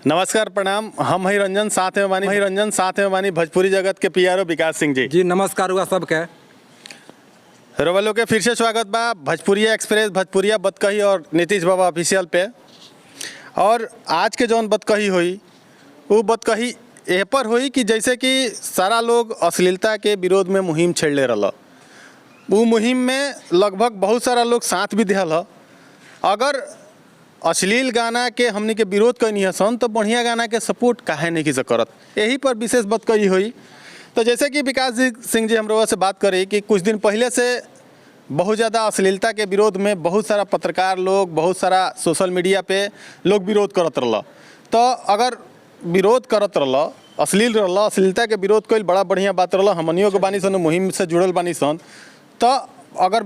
नमस्कार, प्रणाम। हम हई रंजन, साथ में बानी हई रंजन, साथ में बानी भोजपुरी जगत के पीआरओ विकास सिंह जी। जी नमस्कार हुआ सबके। रउआ लोग के फिर से स्वागत बा भोजपुरिया एक्सप्रेस, भोजपुरिया बतकही और नीतीश बाबा ऑफिशियल पे। और आज के जौन बतकही हुई वो बतकही एह पर हुई कि जैसे कि सारा लोग अश्लीलता के विरोध में मुहिम छेड़ले रहल, वो मुहिम में लगभग बहुत सारा लोग साथ भी दिहल ह। अगर अश्लील गाना के हमनी के विरोध कैनी हसन तो बढ़िया गाना के सपोर्ट काहे नहीं की करत, यही पर विशेष बतकही हुई। तो जैसे कि विकास जी सिंह जी हम से बात करी कि कुछ दिन पहले से बहुत ज़्यादा अश्लीलता के विरोध में बहुत सारा पत्रकार लोग, बहुत सारा सोशल मीडिया पे लोग विरोध करत रहल। तो अगर विरोध करत रहल, अश्लील रहल, अश्लीलता के विरोध कइल बड़ा बढ़िया बात रहल, हमनियों के बानी सन मुहिम से जुड़ल बानी सन। तो अगर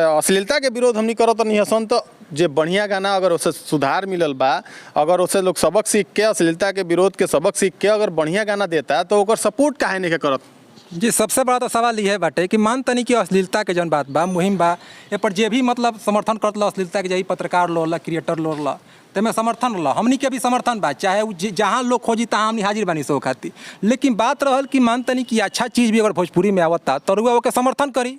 अश्लीलता के विरोध हमनी करत नहीं हसन तो जे बढ़िया गाना अगर उसे सुधार मिलल बा, अगर उसे लोग सबक सीख के अश्लीलता के विरोध के सबक सीख के अगर बढ़िया गाना देता तो ओकर सपोर्ट काहे नहीं करत। जी सबसे बड़ा तो सवाल यह बाटे कि मान तनी कि अश्लीलता के जौन बात बा, मुहिम बा, ए पर जे भी मतलब समर्थन करत ला अश्लीलता के, जे पत्रकार लोग ला, क्रिएटर लोग ला, तेमे समर्थन ला, हमनी के भी समर्थन बा, चाहे उ जहाँ लोग खोजी तहाँ हमनी हाजिर बानी सो खातिर। लेकिन बात रहल कि मान तनी कि अच्छा चीज़ भी अगर भोजपुरी में आवता तो रुआ ओके समर्थन करी,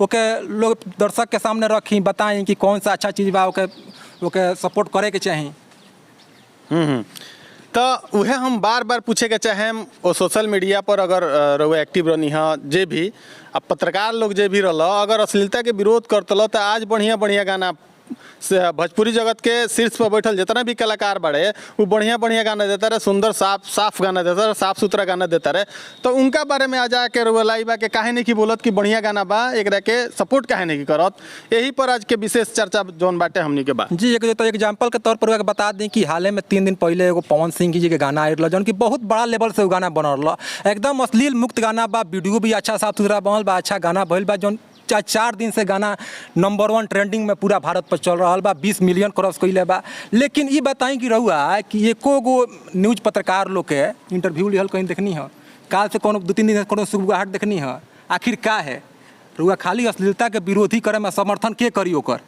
ओके लोग दर्शक के सामने रखी, बताई कि कौन सा अच्छा चीज़ बा, ओके ओके सपोर्ट करे के चाही। तो उहे हम बार बार पूछे के चाहेम वो सोशल मीडिया पर अगर रउआ एक्टिव रहनी है जे भी, अब पत्रकार लोग जे भी रहल, अगर अश्लीलता के विरोध करतल तो आज बढ़िया बढ़िया गाना से भोजपुरी जगत के शीर्ष पर बैठल जितना भी कलाकार बड़े वो बढ़िया बढ़िया गाना देता रहे, सुंदर साफ साफ गाना देता रहे, साफ सुथरा गाना देता रहे। तो उनका बारे में आज आके रउआ लाइव आके काहे नहीं की बोलत कि बढ़िया गाना बा, एकरा के सपोर्ट काहे नहीं की करत, यही पर आज के विशेष चर्चा जौन बाटे हमनी के बा। जी एक तो एग्जाम्पल के तौर पर बता दें कि हाल में 3 दिन पहले एगो पवन सिंह जी के गाना आयल जौन कि बहुत बड़ा लेवल से वो गाना बनल रहा, एकदम अश्लील मुक्त गाना बा, वीडियो भी अच्छा साफ सुथरा बनल बा, अच्छा गाना भइल बा, जौन 4 दिन से गाना नंबर 1 ट्रेंडिंग में पूरा भारत पर चल रहा बा, 20 मिलियन क्रॉस कैले बा। लेकिन ये बताई कि रहुआ कि एको गो न्यूज पत्रकार लोग के इंटरव्यू लिहल कहीं देखनी है, काल से कोनो 2-3 दिन कोनो सुगबुगाहट देखनी है, आखिर का है रहुआ खाली अश्लीलता के विरोधी करे में समर्थन के करी ओकर।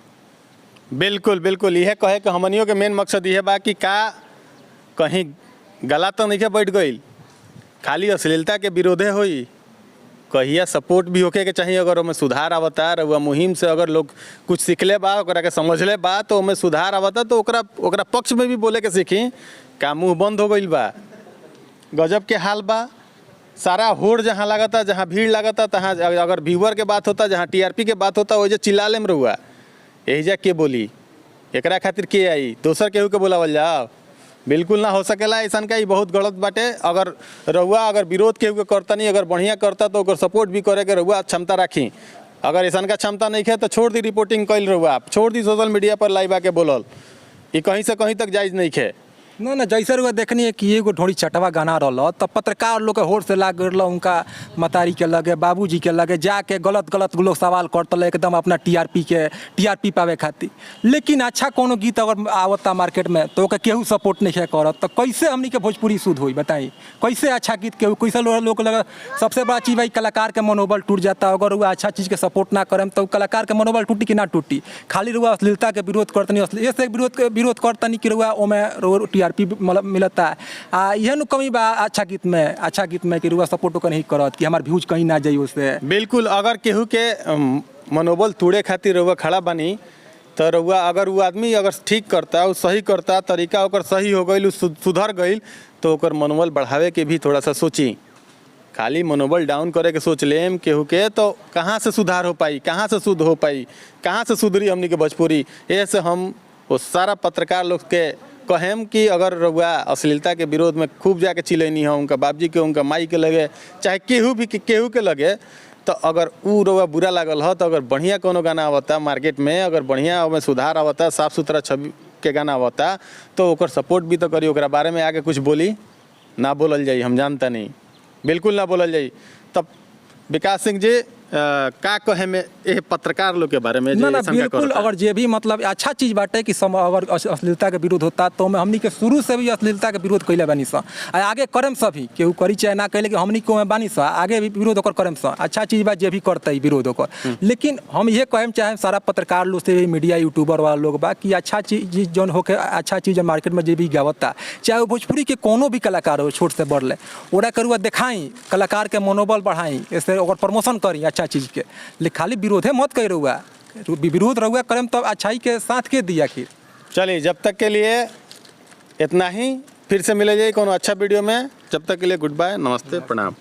बिल्कुल बिल्कुल, यह कहे के हमनियों के मेन मकसद यह बा कि का कहीं गला तो नहीं बैठ गई, खाली अश्लीलता के विरोधे होई, कहिया सपोर्ट भी होके के चाहिए। अगर ओमे सुधार आवता रउआ मुहिम से अगर लोग कुछ सीखले बा, ओकरा के समझले बा तो ओमे सुधार आवता तो ओकरा ओकरा पक्ष में भी बोले के सीखी। का मुँह बंद हो गइल बा, गजब के हाल बा, सारा होड़ जहाँ लागता, जहाँ भीड़ लागता तहाँ अगर व्यूअर के बात होता, जहाँ टीआरपी के बात होता, ओइजे चिल्ला लेम रउआ, एहिजा के बोली, एकरा खातिर के आई, दोसर केहू के बोलावल जाओ, बिल्कुल ना हो सकेला ऐसा का, ई बहुत गलत बाटे। अगर रउआ अगर विरोध केहू के करता नहीं, अगर बढ़िया करता तो ओकर सपोर्ट भी करे के रउआ क्षमता राखी, अगर ऐसा का क्षमता नहीं है तो छोड़ दी रिपोर्टिंग कैल रउआ, छोड़ दी सोशल मीडिया पर लाइव आके बोलल, ये कहीं से कहीं तक जायज नहीं है। ना ना जैसे रुआ देखनी है कि एगो ढोड़ी चटवा गाना रहल तब पत्रकार लोग के होड़ से लाग गए उनका मतारी के लगे, बाबूजी के लगे, जाके गलत गलत लोग सवाल करतल एकदम अपना टीआरपी पावे खातिर। लेकिन अच्छा कोनो गीत अगर आवता मार्केट में तो ओके केहू सपोर्ट नहीं है करत, तो कैसे हमनी के भोजपुरी शुद्ध होई बताई, कैसे अच्छा गीत केहू कैसे लोग लगे। सबसे बड़ा चीज़ भाई कलाकार के मनोबल टूट जाता, अगर वो अच्छा चीज़ के सपोर्ट ना करें तो कलाकार के मनोबल टूटी कि ना टूटी। खाली रुआ अश्लीलता के विरोध करतनी, ऐसे विरोध करतनी कि रुआ ओमे टीआरपी मतलब मिलता आ इहे नु कमी बा अच्छा गीत में, अच्छा गीत में कि रुआ सपोर्ट ओकर नहीं करत कि हमार व्यूज कहीं ना जाई उससे। बिल्कुल, अगर केहू के मनोबल तोड़े खातिर रुआ खड़ा बनी तो रुआ अगर वो आदमी अगर ठीक करता, वो सही करता, तरीका ओकर सही हो गई, सुधर गई तो ओकर मनोबल बढ़ावे के भी थोड़ा सा सोची। खाली मनोबल डाउन करे के सोच लेम केहू के तो कहाँ से सुधार हो पाई, कहाँ से शुद्ध हो पाई, कहाँ से सुधरी हमनी के भोजपुरी। ऐसे हम वो सारा पत्रकार लोग के कहेम कि अगर रउआ अश्लीलता के विरोध में खूब जाके चिलैनी है उनका बाबजी के, उनका माई के लगे, चाहे केहू भी केहू के लगे, तो अगर उ रउआ बुरा लागल ह तो अगर बढ़िया कोनो गाना आवता मार्केट में, अगर बढ़िया ओमे सुधार आवता, साफ सुथरा छवि के गाना आवता तो ओकर सपोर्ट भी तो करी, ओकरा बारे में आके कुछ बोली ना बोलल जाई, हम जानता नहीं, बिल्कुल ना बोलल जाई। तब विकास सिंह जी का कहे में एह पत्रकार लोग के बारे में ना जे ना ऐसन का बिल्कुल करता? अगर जे भी मतलब अच्छा चीज बाटे कि सम अगर अश्लीलता के विरोध होता तो में हमनी के शुरू से भी अश्लीलता के विरोध कइले बानी सा, आ आगे करम सभी केहू करी चाहे ना कइले कि हमनी को में बानी सा, आगे भी विरोध ओकर करम सा। अच्छा चीज बा जे भी करते विरोध ओकर, लेकिन हम ये कहेम चाहे सारा पत्रकार लोग से भी, मीडिया यूट्यूबर वाला लोग बा कि अच्छा चीज जौन होके अच्छा चीज मार्केट में जे भी गावता, चाहे वो भोजपुरी के कोनो भी कलाकार हो छोट से बड़ ले, ओरा करुआ देखाई, कलाकार के मनोबल बढ़ाई, ऐसे ओकर प्रमोशन करी अच्छा चीज के। लेकिन खाली विरोधे मत करी रहुआ, विरोध रहुआ करम तब अच्छाई के साथ के दी आखिर। चलिए जब तक के लिए इतना ही, फिर से मिले जाइए कोनो अच्छा वीडियो में। जब तक के लिए गुड बाय, नमस्ते, प्रणाम।